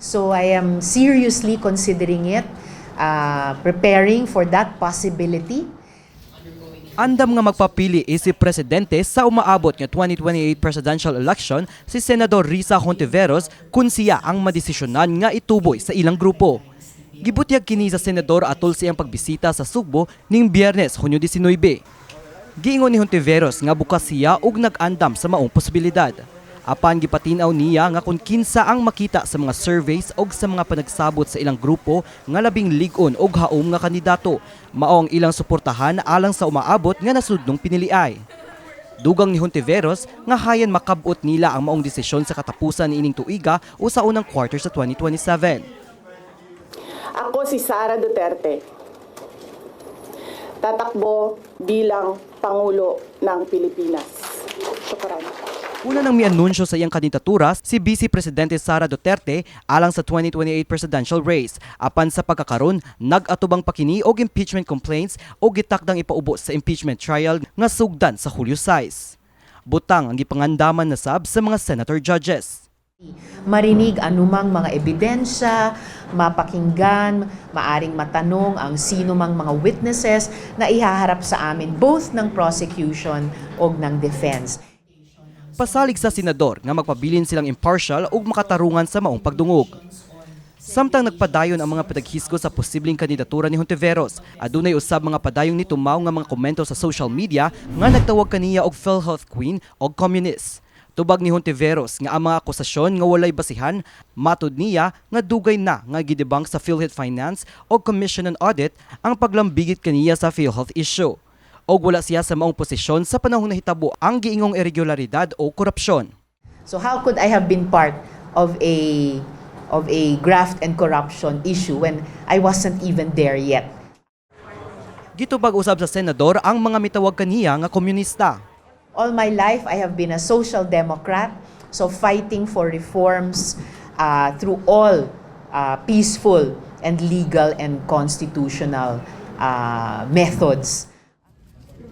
So I am seriously considering it, preparing for that possibility. Andam nga magpapili isip presidente sa umaabot nga 2028 presidential election si Senador Risa Hontiveros kung siya ang madesisyonan nga ituboy sa ilang grupo. Gibutyag kini sa senador atol sa iyang pagbisita sa Sugbo ning Biyernes, Hunyo 19. Giingon ni Hontiveros nga bukas siya og nag-andam sa maong posibilidad. Apan gipatin-aw niya nga kung kinsa ang makita sa mga surveys og sa mga panagsabot sa ilang grupo nga labing lig-on og haom nga kandidato, mao ang ilang suportahan alang sa umaabot nga nasudnong piniliay. Dugang ni Hontiveros nga hayan makabot nila ang maong desisyon sa katapusan niining tuiga o sa unang quarter sa 2027. Ako si Sara Duterte. Tatakbo bilang Pangulo ng Pilipinas. Shukran. Una nang mianunsyo sa iyang kandidatura si Vice Presidente Sara Duterte alang sa 2028 presidential race. Apan sa pagkakaron, nag-atubang pa kini og impeachment complaints o gitakdang ipaubo sa impeachment trial nga sugdan sa Hulyo 6. Butang ang gipangandaman na sab sa mga senator judges. Marinig anumang mga ebidensya, mapakinggan, maaring matanong ang sino mang mga witnesses na ihaharap sa amin both ng prosecution o ng defense. Pasalig sa senador nga magpabilin silang impartial ug makatarungan sa maong pagdungog. Samtang nagpadayon ang mga panaghisgot sa posibleng kandidatura ni Hontiveros, adunay usab mga padayong nitumaw nga mga komento sa social media nga nagtawag kaniya og PhilHealth Queen og communist. Tubag ni Hontiveros nga ang mga akusasyon nga walay basihan, matud niya nga dugay na nga gi-debunk sa PhilHealth Finance o Commission on Audit ang paglambigit kaniya sa PhilHealth issue. Og wala siya sa maong posisyon sa panahong nahitabo ang giingong irregularidad o korupsyon. So how could I have been part of a graft and corruption issue when I wasn't even there yet? Gitubag usab sa senador ang mga mitawag kaniya nga komunista. All my life, I have been a social democrat, so fighting for reforms through all peaceful and legal and constitutional methods.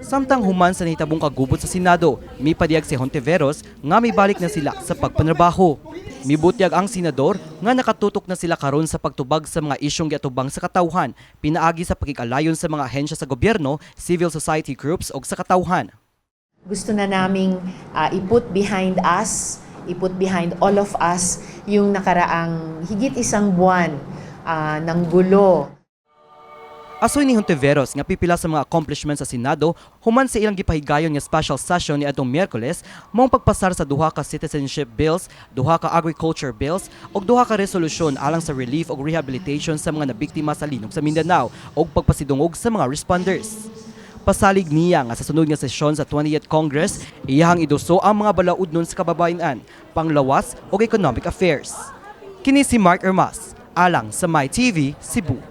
Samtang human sa nahitabong kagubot sa Senado, mipadayag si Hontiveros nga mibalik na sila sa pagpanrabaho. Mibutyag ang senador nga nakatutok na sila karon sa pagtubag sa mga isyong giatubang sa katawhan, pinaagi sa pakig-alayon sa mga ahensya sa gobyerno, civil society groups ug sa katawhan. Gusto na naming i-put behind us, i-put behind all of us yung nakaraang higit isang buwan ng gulo. Asoy ni Hontiveros nga pipila sa mga accomplishments sa Senado human sa ilang gipahigayon nga special session ni adtong Miyerkules maong pagpasar sa duha ka citizenship bills, duha ka agriculture bills ug duha ka resolusyon alang sa relief ug rehabilitation sa mga nabiktima sa linog sa Mindanao ug pagpasidungog sa mga responders. Pasalig niya nga sa sunod nga sesyon sa 20th Congress, iyahang iduso ang mga balaudnon sa kababayen-an, panglawas ug economic affairs. Kini si Mark Ermas, alang sa My TV, Cebu.